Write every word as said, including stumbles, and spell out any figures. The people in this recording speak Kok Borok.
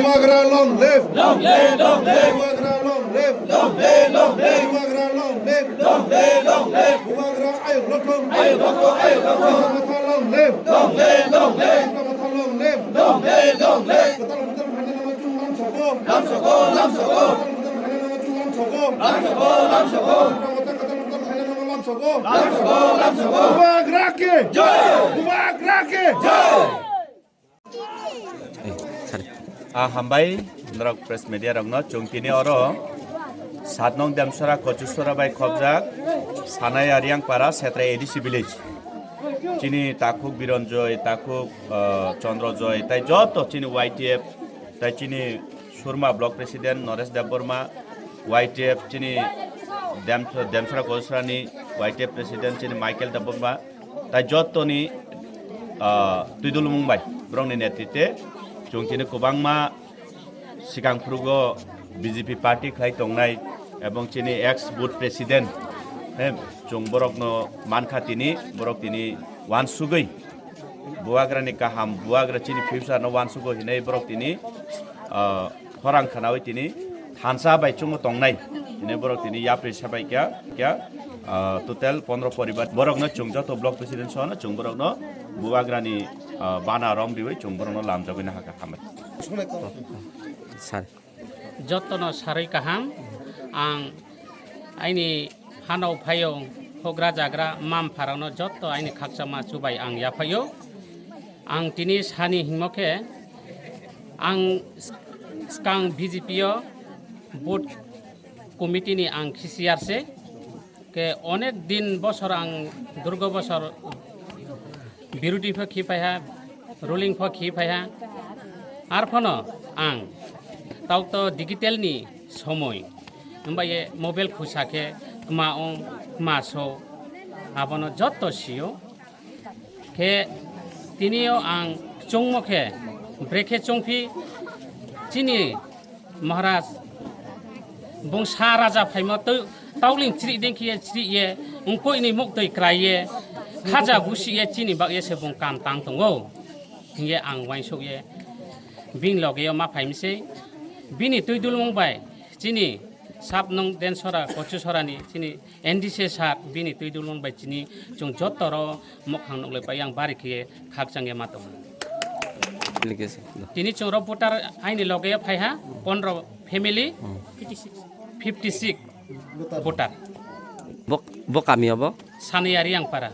Bubagra long live! Long live, long live! Bubagra long live! Long live, long live! Bubagra long live! Long live, long live! Bubagra ayuk lothong! Ayuk lothong, ayuk lothong! Bubagra long live! Long live, long live! Bubagra long live! Long live, long live! Kwtal kwtal phaina nama chung lam soko! Lam soko, lam soko! Kwtal kwtal phaina nama chung lam soko! Lam soko, lam soko! Kwtal kwtal phaina nama lam soko! Lam soko, lam soko! Bubagra ki! Jai! Bubagra ki! Jai! Ah, hambai, norok press media rokno. Chwng tini oro satnong Demsora Kochusora bai khobjak Sanai Ariang para Setra A D C village. Chini takhuk Biranjoy, takhuk, ah, Chandra Joy, tai joto chini Y T F, tai chini Surma block president Naresh Debbarma, Y T F chini Dem-, Demsora Kochusora ni Y T F president chini Michael Debbarma, tai jottoni, ah, Twidulmung bai borokni netrite chwng tini kwbangma sikang phrugo B J P party khlai tongnai ebong chini ex booth president, he, chwng borokno mankha tini, borok tini wansugwi Bubagrani kaham, Bubagra chini future no wansugwi hinwi borok tini, ah, khorang khwnawi tini thansa bai chungo tongnai. Tini borok tini yapri sabai kya, kya, ah, total pondro poribar. Borokno chwng joto block president sono chwng borokno Bubagrani, ah, bana rom riwi chwng borokno lamjagwi nahakha, hambai. Sir. Jotono sarwi kaham, ang aini hanao phaio, hogra jagra, mam pharano joto aini khakchangma chubai ang yaphaio. Ang tini sani hingmo khe, ang s-, skang B J P o booth committee ni ang cashier se. Ke onek din bosor ang durgo bosor birudi pho khi phaiha, ruling pho khi phaiha. Ar phono ang tauto digital ni somoi, himba ye mobile khusa khe kma ong, kma so, abono jotto sio. Khe tinio ang chungmo khe, brekhe chungphi chini Maharaj, bung sa raja phaimo twi tauling chri dengkhiye chri ye, wngkoi ni muk twi krai ye, khaja busi ye chini bak ye se bung kam tang tongo. Hingye ang uaingsuk ye bini loge o ma phaimse, bini twi dulmung bai chini sap nung Densora, Kochusora ni chini N D C sir bini twi dulmung bai chini chwng joto ro mokhang nuklai pai yang bari khiye khakchang ye ma tongo. Application. Tini chwng ro voter aini loge phaiha pondro family, fifty six voter. Bo, bo kami obo? Saniyari ang para.